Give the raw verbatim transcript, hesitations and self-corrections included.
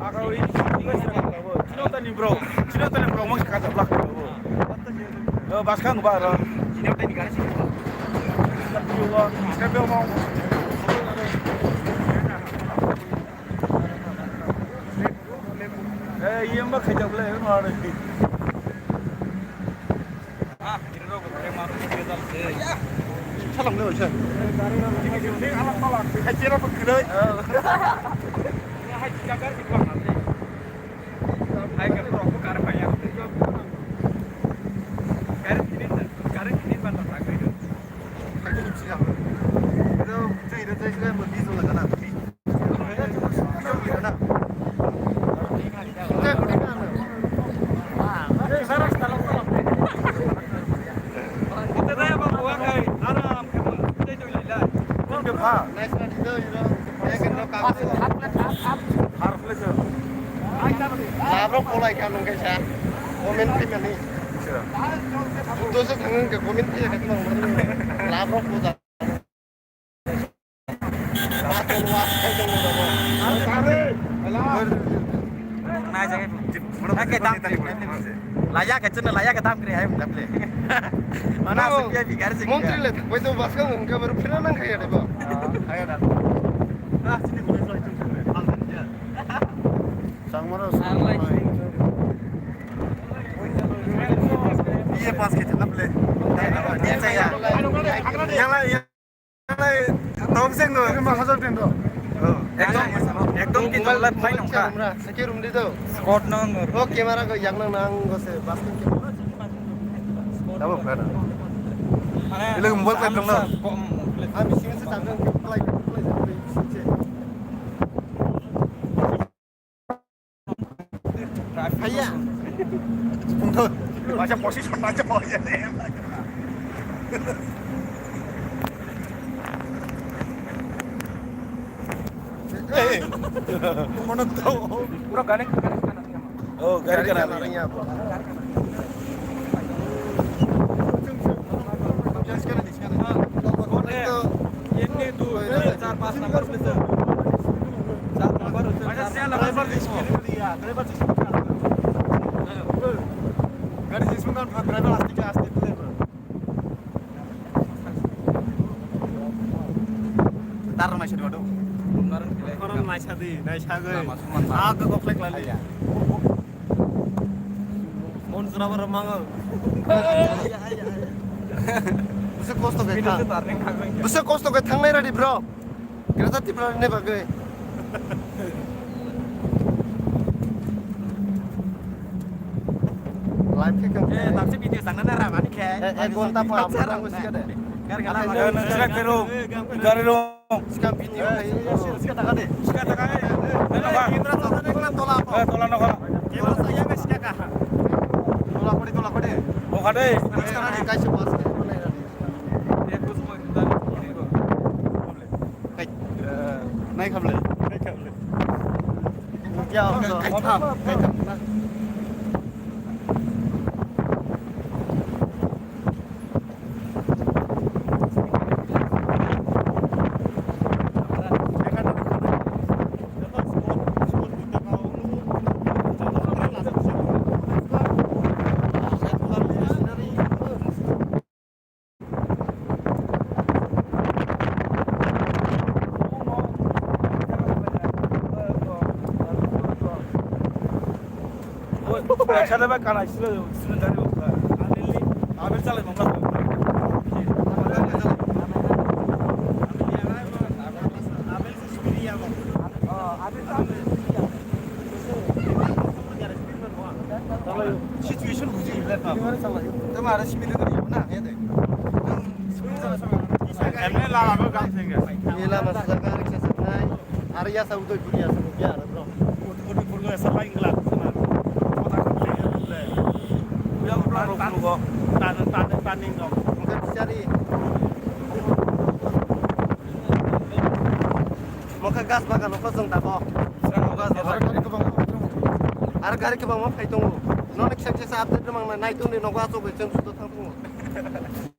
Chino tani bro, chino tani bro, mong kata blak. Baskang ba ro. Eh, iyang ba khaijak le, no aro. Salam le, sir. Labrok polai ka nung kaisa comment khaimani. Dosa thangwi hwnkhe comment khaiya khe tong. Labrok poja. Laya ke dam kri, laya ke dam kri, ayo dam le. Mana se pia bigar se. Montri le, wai to bas ka nung ka baru phira nang khaya de ba. Khaya da. Sangmaro. Iye pas ke thanap le. Yang la, yang la, tong seng do. Ini mah hajar ten do. Ekdom, ekdom ki mobile, mobile phai nong kha. Camera, sake room di do. Scott nong. Oh, camera ko yang nang nang go se, bas ke. Tabo phai na. Ile mobile phai nong na. Ami sing se tang nang, play, play, play, play. Haya. Punto. Baca posisi, baca posisi. Eh, mana tahu? Pura gari, gari kanan. Oh, gari kanan. Yes, kanan. Emni tu, sir, char panch number pe, sir. Char number, sir, char number. Driver jisme, driver jisme. Gari jisme kan driver aste ke aste driver. Tar naisadi wadu. Tar naisadi, naisagwi. Lama suman ba. Agak koklek lali. Mon jora bar mango. Bisa kosto ke thang. Bisa kosto ke thang nai radi, bro. Kereta Tripura ni bagwi. Live ke kan. Eh, tamsi video sang na ra mani khe. Eh, ek ghonta pha. Gari gala. Gari gala. Gari gala. Sika video khai. Sika taka de. Sika taka de. Tola. Eh, tola nokha. Kebo saya ke sika kaha. Tola kode, tola kode. Okhade. Sika na kaise pas ke. Kai. Nai khable. Nai khable. Ya, kai tham, kai tham. Acha da ba kana sila sila dari ba. Ani li abel chalai mangla. Abel se sibiri ya ba. Abel chalai. Situation buji le ta. Tama ara sibiri dari na ya de. Emne lama ba gam singa. Ni lama sa gari sa sa nai. Ara ya sa udoi puri ya sa ya bro. Udoi puri ya sa lain gelap. Kota kota ya le. Ya bro. Tan tan tan tan ning dong. Mungkin cari. Mokha gas bagan nokho chwng dago. Gas bagan. Ar gari kwbangma phai tongo. Nono kisa kisa update rwmang nai tongdi nogo achuk bai chwng sudo thang tongo.